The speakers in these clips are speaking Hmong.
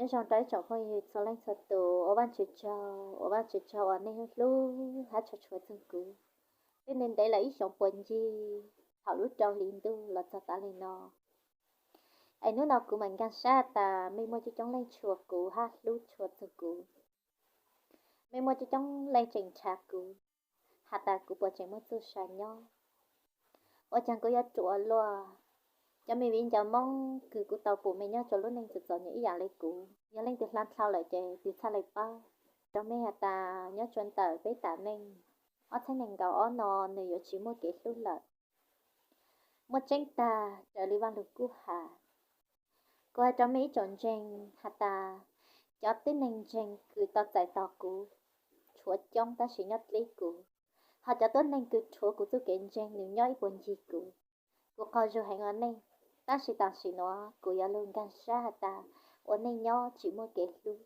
Nyob zoo rau ib tsoom phooj ywg txhua leej txhua tus, ua Vajtswv tsaug, ua Vajtswv tsaug uas nej hlub hab tshua txog kuv. Twb ntev ntev lawm ib xyoos puas ncig thaum lub rau hli ntuj los txog tav li no. Es hnub no kuv mam nkag siab tas mej muaj coob coob leej tshua kuv hab hlub tshua txog kuv. Mej muaj coob coob leej tseem nrhav kuv has tas kuv puas tseem muaj txuj sa nyob. Ua caag kuv yuav ruam luaj? Cov me viv ncaus Moob kws kuv tau pum mej nyob rua lub neej txom txom nyem ib yaam le kuv, yog leej twg hla dlhau lawm ces tig txhaj le paub. Rua mej has tas nyob rua ntawm peb tam neej ob txheeb neeg nkaum ob no, nwg yuav tsi muaj kev hlub lawm. Muaj tseeb tag raws li Vaaj Lug Kub has. Kuv has rua mej ib tsoom ntseeg has tas, cov tib neeg ntseeg kws tau txais tog kuv tshuav coob tab sis nyob dleb kuv, ho cov tuab neeg kws rhuav kuv txuj kev ntseeg nwg nyob ib puag ncig kuv. Kuv qaug zug heev ua neej, tab sis tam sim nuav kuv yuav lug nkag sab has tas ua neej nyob tsi muaj kev hlub.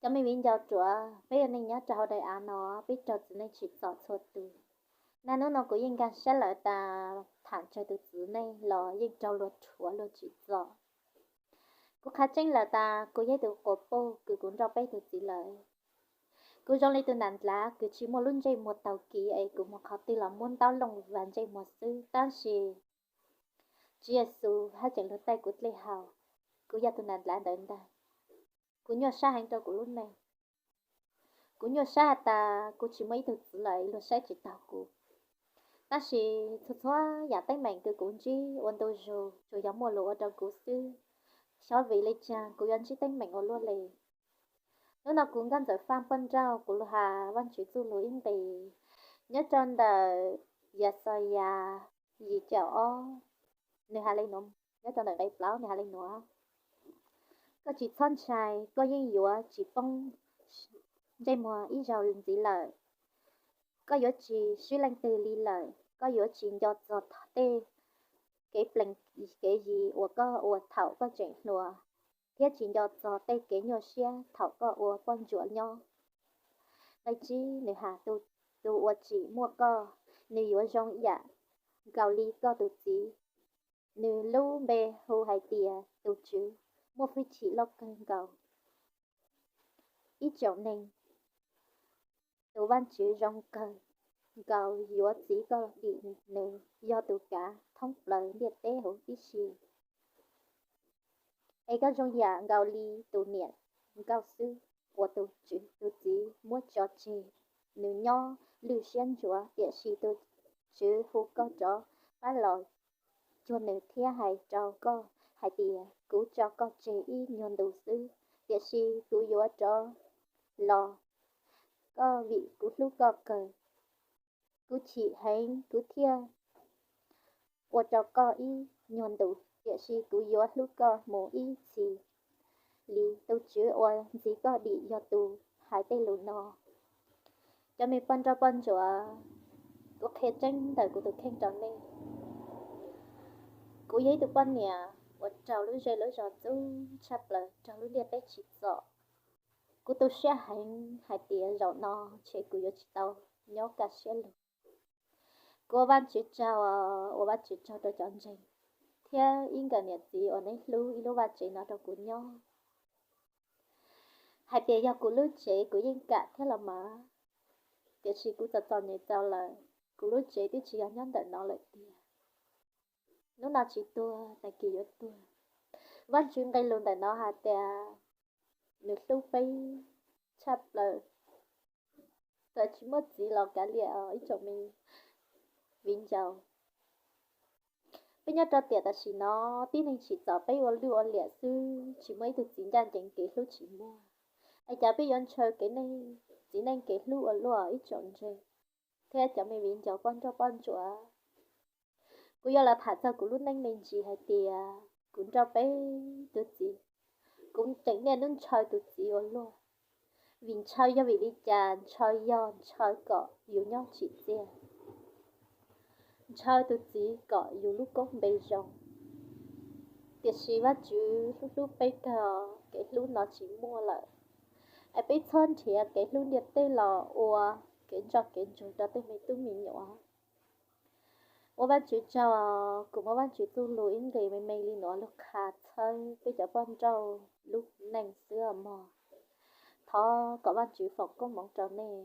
Cov me viv ncaus ruam, peb ua neej nyob rau hauv daim av no, peb raug txiv neej tsim txom txhua tus. Naj nub no kuv yeej nkag sab lawm tas thaam tsawg tus txiv neej los yeej raug luag rhuav luag tsim txom. Kuv qha tseeb lawm tas kuv yog ib tug quas puj kws kuv nrauj peb tug txiv lawm. Kuv zoo li tus nam ndlav kws tsi muaj lub ntsej muag taug kev es kuv moog qhov twg los muab ntaub looj vas ntsej muag xwb, tab sis Tswv Yexus hab tseem lug taij kuv dlej haus. Kuv yog tus nam ndlav ntawd ntag. Kuv nyuaj sab heev rau kuv lub neej. Kuv nyuaj sab has tas kuv tsi muaj ib tug txiv lawm, luag saib tsi taug kuv. Tab sis txhua txhua yaam teeb meem kws kuv ntsib ua ntu zug tsuas yog muaj luag ua rau kuv xwb. Xyov vim le caag kuv yuav ntsib teeb meem ua luaj le. Nub no kuv Nkauj Ntxawm Faaj poj nrauj kuv lug has Vaajtswv txuj lug ib nqis nyob rau ntawm Yaxayas yim caum ob, nwg has le nuav, nyob rau ntawm nqe plaub nwg has le nuav: Koj tsis txhob ntshai, koj yeej yuav tsis poob ntsej muag ib zaug ntxiv lawm. Koj yuav tsis swb leej twg li lawm, koj yuav tsis nco txog tej kev plees kev yi uas koj ua thaum koj tseem hluas, thiab tsis nco txog tej kev nyuaj siab thaum koj ua poj ntsuam nyob. Nqe tsib nwg has, tus uas tsim muaj koj, nws yuav zoo yam nkaus li koj tus txiv, nws lub npe hu hais tias tus Tswv muaj hwj chim loj kawg nkaus. Ib tsoom neeg, tus Vaajtswv zoo kawg nkaus yuav txhiv koj dim, nws yog tus kav thoob plaws ntiaj teb huv tib si. Es koj zoo yam nkaus li tus niam nkauj xwb uas tus txiv muab tso tseg, nws nyob lwj siab ntsuav, tiam sis tus Tswv hu koj rov qab los cuag nws thiab hais rau koj hais tias, kuv tso koj tseg ib nyuag ntus xwb, tiam sis kuv yuav rov los koj vim kuv hlub koj kawg. Kuv chim heev kuv thiaj ua rau koj ib nyuag ntus, tiam sis kuv yuav hlub koj mus ib txhis li. Tus Tswv uas ntxiv koj dim yog tus hais tej lus no. Cov me poj nrauj poj ntsuam, kuv qhia tseeb ntawm kuv tus kheej rau nej. Kuv yog ib tug poj niam uas raug lub zej lub zog txub tshaj plaws, raug lub ntiaj teb tsim txom. Kuv tu siab heev hais tias zaum no ntshe kuv yuav tsis tau nyob kaj siab lug. Kuv ua Vaajtswv tsaug, ua Vaajtswv tsaug rau cov ntseeg thiab ib nkawm niam txiv uas neb hlub ib lub vaj tsev no rau kuv nyob. Hais tias yog kuv lub tsev kuv yeej kam thiab los mas, tiam sis kuv txom txom nyem txaus lawm, kuv lub tsev twb tsis yog nyob ntawm no lawm tiag. Hnub no tsis tuag, tag kis yuav tuag. Vaajtswv nqe lus ntawm no hais tias nws hlub peb tshaj plaws, txawm tsis muaj txiv los kav liam os ib tsoom me viv ncaus. Peb nyob rau tiam tam sim no, tib neeg tsim txom peb ua lwj ua liam xwb, tsis muaj ib tug txiv ncaj ncees kev hlub tsis muaj. Es cas peb yuav ntshaw kev neej, txiv neej kev hlub ua luaj ib tsoom ntseeg thiab cov me viv ncaus poj nrauj poj ntsuam? Kuv yuav los tham txog kuv lub neej me ntsis hais tias kuv nrauj peb tug txiv, kuv tseem niaj hnub ntshaw tus txiv ua luaj. Vim ntshaw yog vim li cas? Ntshaw yog ntshaw kom yus nyob tsim txiaj, ntshaw tus txiv kom yus lub koob npe zoo. Tiam sis Vajtswv hlub hlub peb kawg, kev hlub no tsis muaj lawm. Es peb txhob nrhiav kev hlub ntiaj teb los ua kev ntsoj kev ntsuag rau tej me tub me nyuam. Ua Vajtswv tsaug, kuv muab Vajtswv txuj lus ib nqes me me li nuav lug qha txhawb peb cov poj nrauj lub neej xwb mog. Thov kom Vajtswv foom koob moov rau nej.